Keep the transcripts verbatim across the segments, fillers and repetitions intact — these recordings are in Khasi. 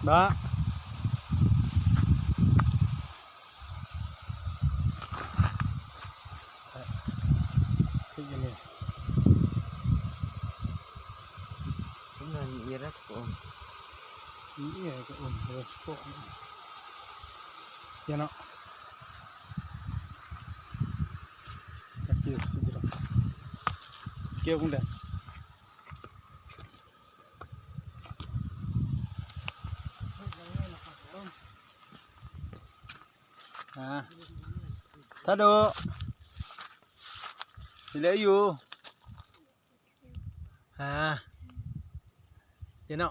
Ba. Thik ïa ne. Kumno ngi ïa rat ko. Ngi ïa ko um rat ko. Ïa no. Ka kiew, kiew, kiew kumne. Ha. Tado. Ila yu. Ha. Ïa no.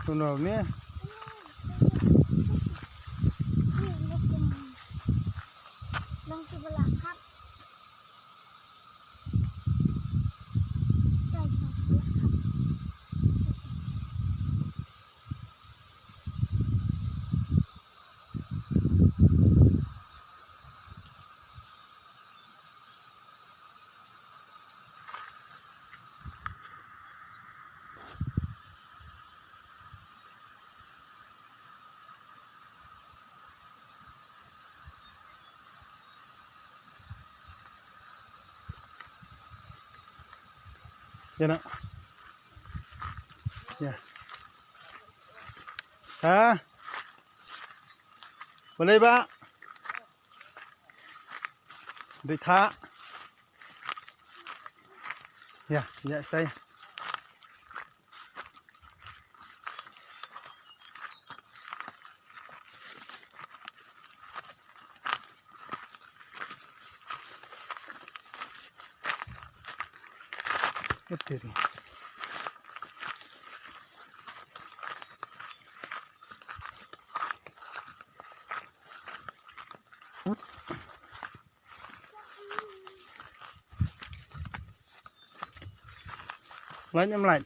Tunau ni. Ïa na. Ïa. Ha. Balei ba? Dei tha. Ïa, ïa sai. Ïa te ri. Lait em lait.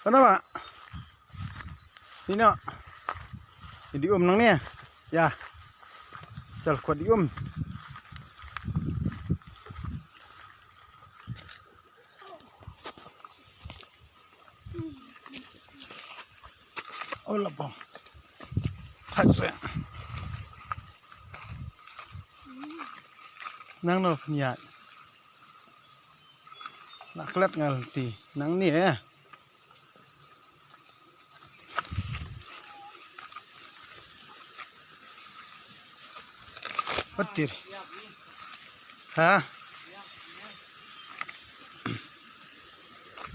Ano ba? Ino. Di um nangne. Ïa. Chal kwat di um. Oh la ba. Phat se. Nang no pynïaid. La klet ngal ti. Nangne. Patir. Ha?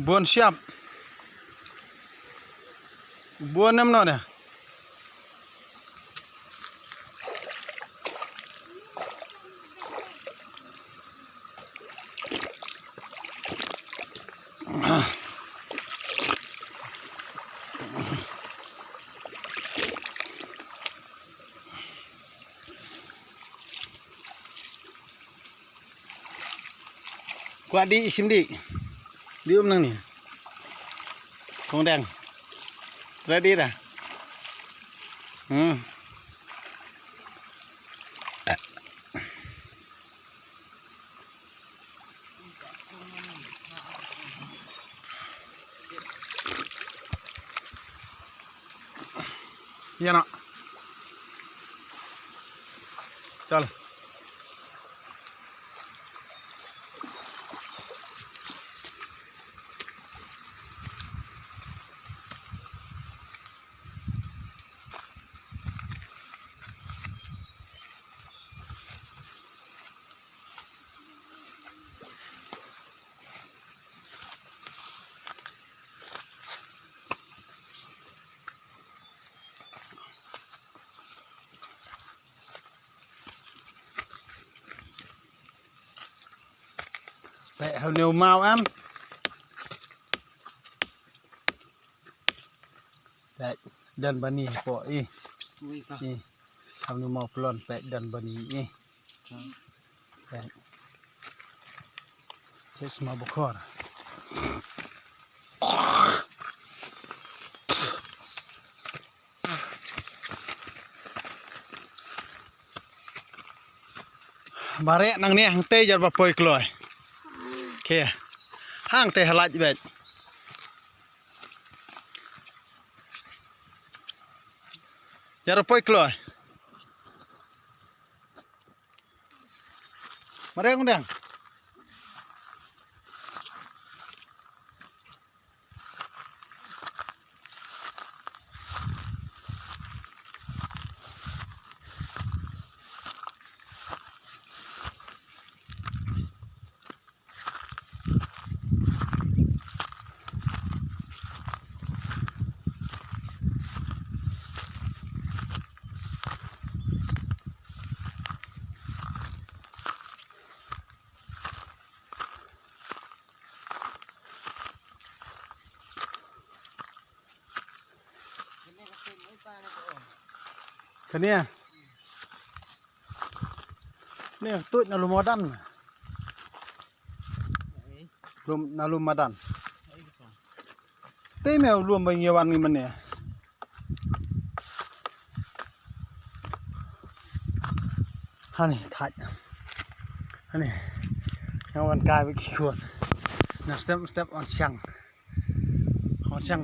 Bun siap. Bun em no ne? Kwah dih, shim dih. Dih um nangne. Kong dang. Ready dah. Hmm. Ïa na. Chal. Peit hau neu mau em. Peit, don bani hapoh i. Ui ka. I. Hau neu mau plon, peit don bani i. Peit. Chet sma bukhor. Ba rek nangne hangtei jar ba poi kloi. Ke. Hangtei halaj bet. Jar ba poi kloi. Mareng dang. Kane. Ne tuid na lum madan. Lum na lum madan. Te me lum ba ngi wan ngi mane. Hani thaj. Hani. Nga wan kai ba ki khun. Na step step on siang. On siang.